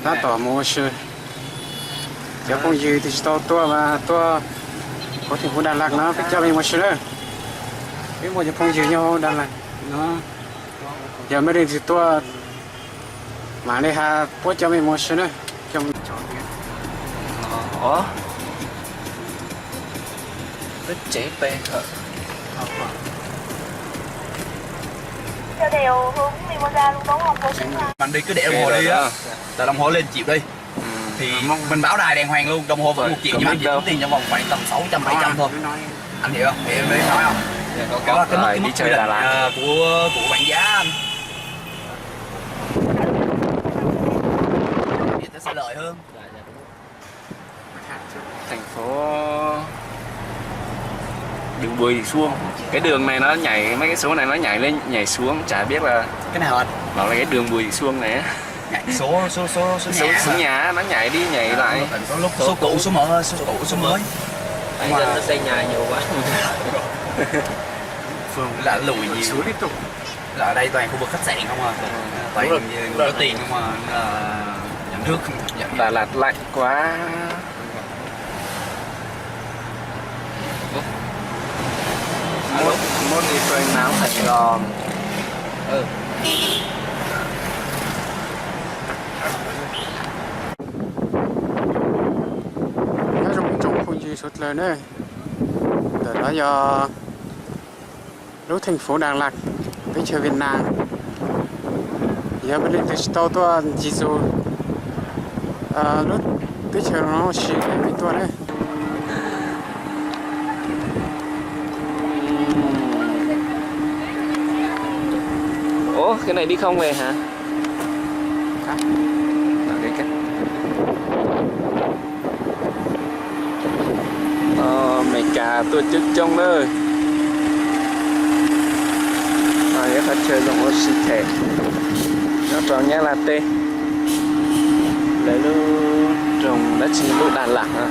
Tab tom mus ua si. Cov phooj ywg twg tsis tau tuaj mas tuaj hauv theem fuv Das Las no peb coj mej mus ua si na. Peb muaj cov phooj ywg nyob hauv Das Las no, yog mej leej twg tuaj mam li has puab coj mej mus ua si na. Tsev pe Mà đây cứ để đồng hồ đi á. Là đồng hồ lên chịu đi. Thì mình báo đài đàng hoàng luôn, đồng hồ vẫn một triệu nhưng mà anh chỉ tính tiền trong vòng khoảng tầm sáu trăm bảy trăm thôi. Anh hiểu không? Thì em mới nói không? Có cái mức, cái mức quy định, ờ, của của quản giá anh. Thì sẽ lợi hơn. Thành phố Đường Bùi Xuân. Cái đường này nó nhảy, mấy cái số này nó nhảy lên nhảy xuống, chả biết là cái nào anh? Nó là cái đường Bùi Xuân này á. Nhảy số số số số số nhà, số nhà nó nhảy đi nhảy lại. Số cũ số mới, số cũ số mới. Anh dân nó xây nhà nhiều quá. Phường lạ lùng gì. Số liên tục. Là ở đây toàn khu vực khách sạn không à. Toàn người có tiền không à. Nên là nhà nước không nhận. Đà Lạt lạnh quá. Mốt, mốt đi phơi nắng Sài Gòn. Nyob zoo tsoom phooj ywg suav dlawg na, ntawm no yog lub theem fuv Das Las, teb chaws Việt Nam. Yog mej leej twg tsis tau tuaj ncig zus lub teb chaws no ua si, mej tuaj na. Ủa, cái này đi không về hả? Ờ, Amelikas tuaj coob coob na. Yog qhov chaw zoo ua si them nyob rau Nyab Laj teb, lawv lub roog dab tsi lub Das Las no.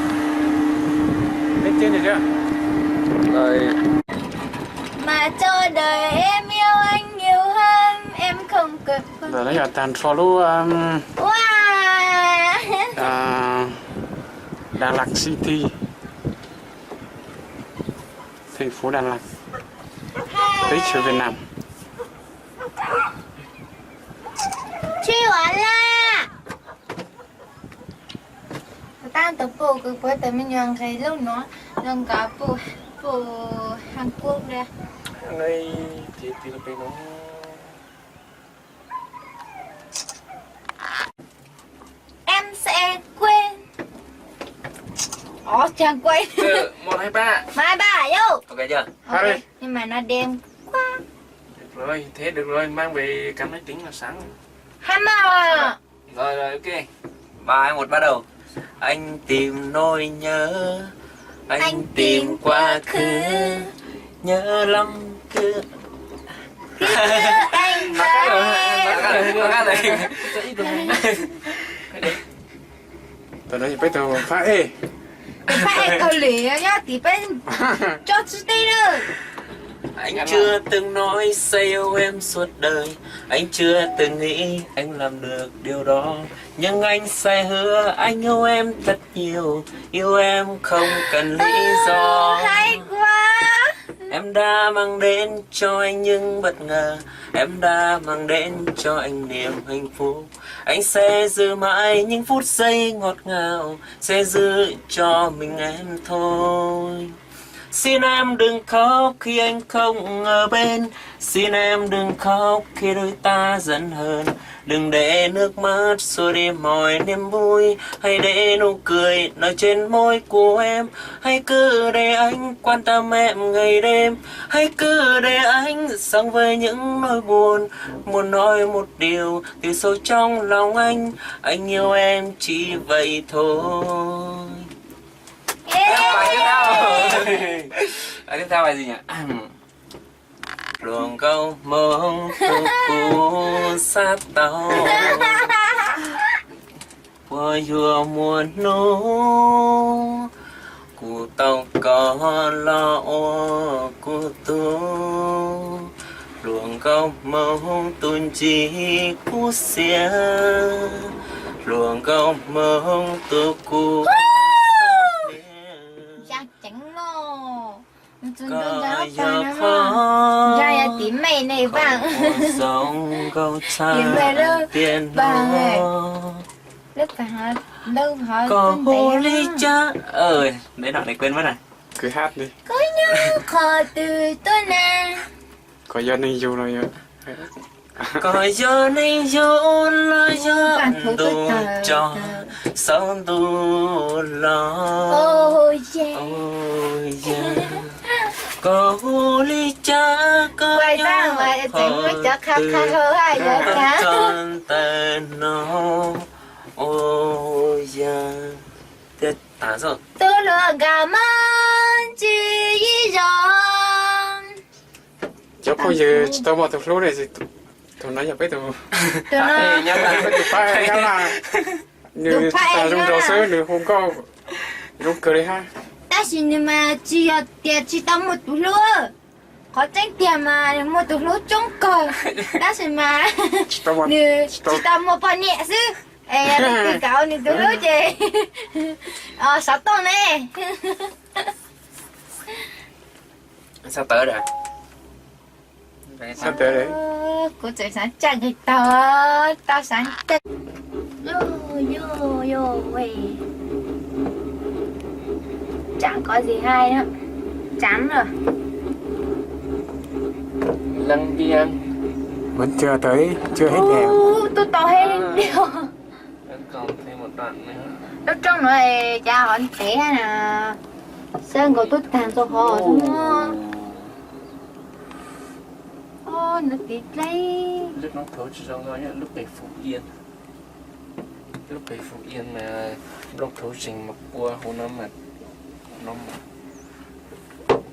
Ntawm no yog tag nrho lub Das Las City, thành phố Đà Lạt, teb chaws Việt Nam. Tsis ua la. Tab tom pum kuv puav tam me nyuam nqes lub nuav zoo nkaus pum, pum Hàn Quốc li. Em sẽ quên. Ủa, chàng quên. Một, hai, ba. Một, hai, ba, vô. Ok chưa? Ok, nhưng mà nó đêm quá. Được rồi, thế được rồi, mang về cắm máy tính là sáng. Hai mươi. Rồi, rồi, ok. Ba, hai, một, bắt đầu. Anh tìm nỗi nhớ, anh tìm quá khứ, nhớ lắm cứ Anh Nó khác rồi, nó khác rồi, nó khác rồi. Tao nói peb tau phát ê. Phát ê Kau Lim nyob tim peb tso tsis tij lawm. Anh chưa từng nói sẽ yêu em suốt đời. Anh chưa từng nghĩ anh làm được điều đó. Nhưng anh sẽ hứa anh yêu em thật nhiều. Yêu em không cần lý do. Hay quá. Em đã mang đến cho anh những bất ngờ. Em đã mang đến cho anh niềm hạnh phúc. Anh sẽ giữ mãi những phút giây ngọt ngào, sẽ giữ cho mình em thôi. Xin em đừng khóc khi anh không ở bên. Xin em đừng khóc khi đôi ta giận hờn. Đừng để nước mắt xua đi mọi niềm vui. Hãy để nụ cười nở trên môi của em. Hãy cứ để anh quan tâm em ngày đêm. Hãy cứ để anh sống với những nỗi buồn. Muốn nói một điều từ sâu trong lòng anh. Anh yêu em chỉ vậy thôi. Bài tiếp theo. Bài tiếp theo bài gì nhỉ? Luồng gấu mông tu cú sát tàu. Pua yuav muaj hnub, kuv tau koj los ua kuv tug. Luag nkauj Hmoob tus ntsig kub xiab, Luag nkauj Hmoob tus kuv. Ya ceev no. Koj yog qhov, ya yog tiv mej nej vaaj, zoo nkauj tshaj tiaj no. Koj hu li cas, ntev no nws quên mất rồi. Koj nyob qhov twg tuaj na? Koj yog neeg yug los yog, koj yog neeg yug los yog ntuj tso, saum ntuj los. Koj hu li cas koj nyob qhov twg, koj tso ntawm no. Ua yog tias tas xwb. Tus hluas nkauj Hmoob tsis yig zoo. Cov phooj ywg tsis tau muaj tus hlub ne, tus no yog peb tus, tus no yog peb tus pab nyob na. Nws tsis tas zoo nraug xwb, nws hu nkauj zoo kawg li hab. Tab sis nws mas tsis yog tias tsis tau muaj tus hlub. Qhov tseeb tiag mas nws muaj tus hlub coob kawg, tab sis mas nws tsis tau muaj poj niam xwb. Es yog leej twg kam ua nws tus hlub ces xov tooj ne. Xov tawv, xov tawv. Kuv tseem xav caj nqig taug, tau xav caj. Yog, yog, yog, ua, chẳng có gì hay đó. Chán rồi. Lăng biên. Vẫn chưa tới, chưa hết đèn. Ú, tôi to hết đèn. Vẫn còn thêm một đoạn nữa. Lub rooj no cas ho ntev na. Sab nkaus tuaj tag txog qhov no. Ub, no tiv dleb. Lub no thaum tsis zoo nkaus lub pem Phú Yên. Lub pem Phú Yên mas nplooj thuv zeeg mas pua huv no mas, no mas.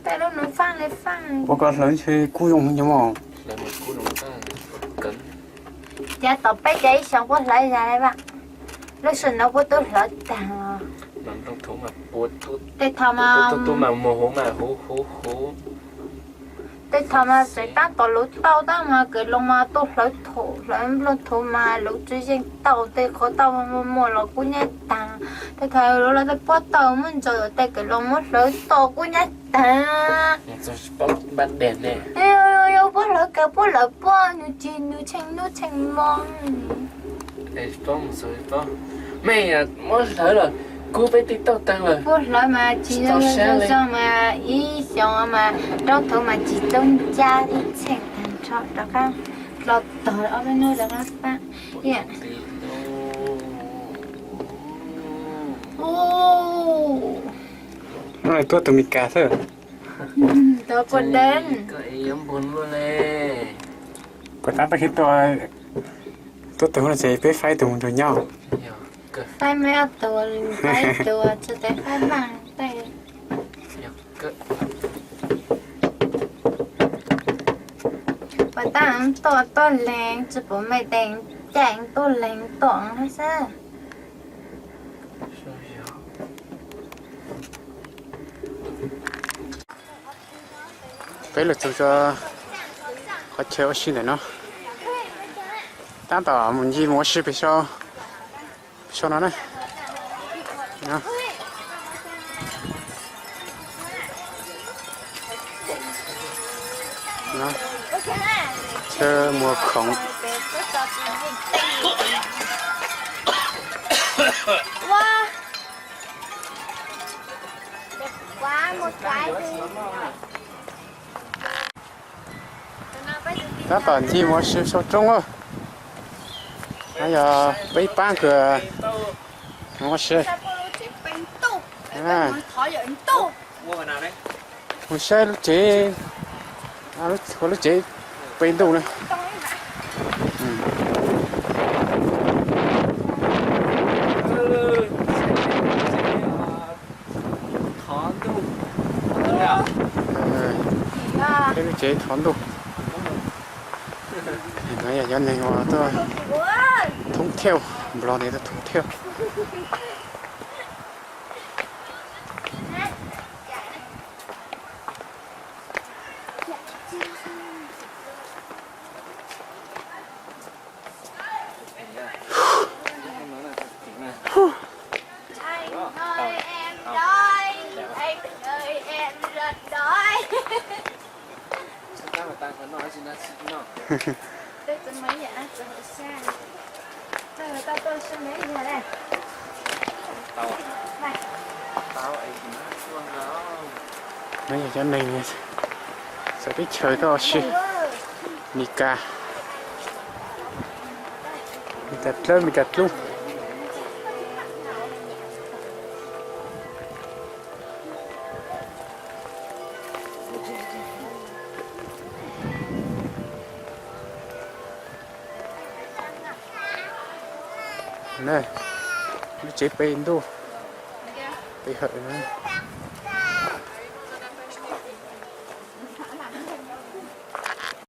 Tej lub no faaj li faaj. Ua koj hlawv ntshe kub zoo nyob mog. Hlawv mas kub zoo tag, kawg. Cas tom peb ces ib xyoos puab hlawv zag li vas, lub sij hawm no puab twb hlawv tag. Mas nplooj thuv mas pua, tej thaum mas, tuaj mas muag huv mas huv huv huv. Tej thaum mas tseem tab tom luv tauj tab mas kev loo mas tuaj hlawv thaum hlawv nplooj thuv mas luv tsis yeej tauj, tej qhov tauj muaj muaj los kub nyab taag. Tej thaum luv los tej puab tauj muab ntsaws tej kev loo muab hlawv tau kub nyab taag. Puab hlawv kawg puab lawv puab nws tsis nws tsheej nub tsheej mo. Mej muab hlawv los kub peb tej tauj taag lawm. Puab hlawv mas tsis zoo zoo mas ib xyoos mas roob thuv mas tsis tub ncaj ib tsheej taag nrho rov qab los tog ob peb hnub rov qab pab. Hnub no tuaj tus Mes Kas xwb. Tau puas deev. Puas tab peb khi tuaj, tuaj tus no ces peb faib tus mus nrug nyob. Faib meb ob tug, faib ib tug, tsis tas faib npaaj tej. Puas tab tuaj tuaj leeg, tsis pum mej tes caij tuaj leeg tuaj xwb. Peb lug txug qhov chaw ua si ntawm no, tab tom mus ncig mus ua si pem saum no na. Chaw muag khoom. Tab tom ncig mus ua si saum roob. No yog peb paab kws mus ua si. Mus saib lub tsev, ua lub tsev pem ntuj na. Saib lub tsev thov ntuj. No yog cov neeg uas tuaj thoob thiauj, Nplog tias tuaj thoob thiauj. No yog cov neeg txawv teb chaws tuaj ua si. Mis Kas, Mis Kas dlawb, Mis Kas dlub. Na, lub tsev pem ntuj, pem hawm na.